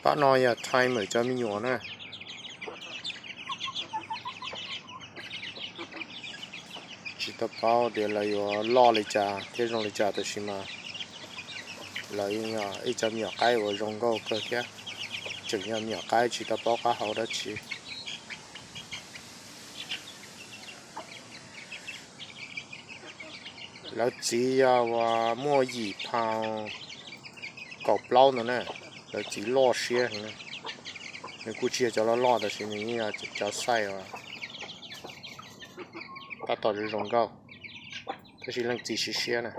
Pab no yog Time cov me nyuam na. Tsis tau paub tias lawv yuav loj li cas thiab zoo li cas, tab sis mas lawv yog ib cov me nyuam qaib uas zoo nkauj kawg thiab. Tseem yog me nyuam qaib tsis tau paub qab hau dab tsi. Lawv txiv yog uas muaj yim phaus kaum plaub ntawd na. Lawv txiv loj siab heev na. Nws kuj tsis yog cov loj loj, tab sis nws yeej yog cov xaij uas tab tom zoo nkauj, tab sis leej txiv siab siab na.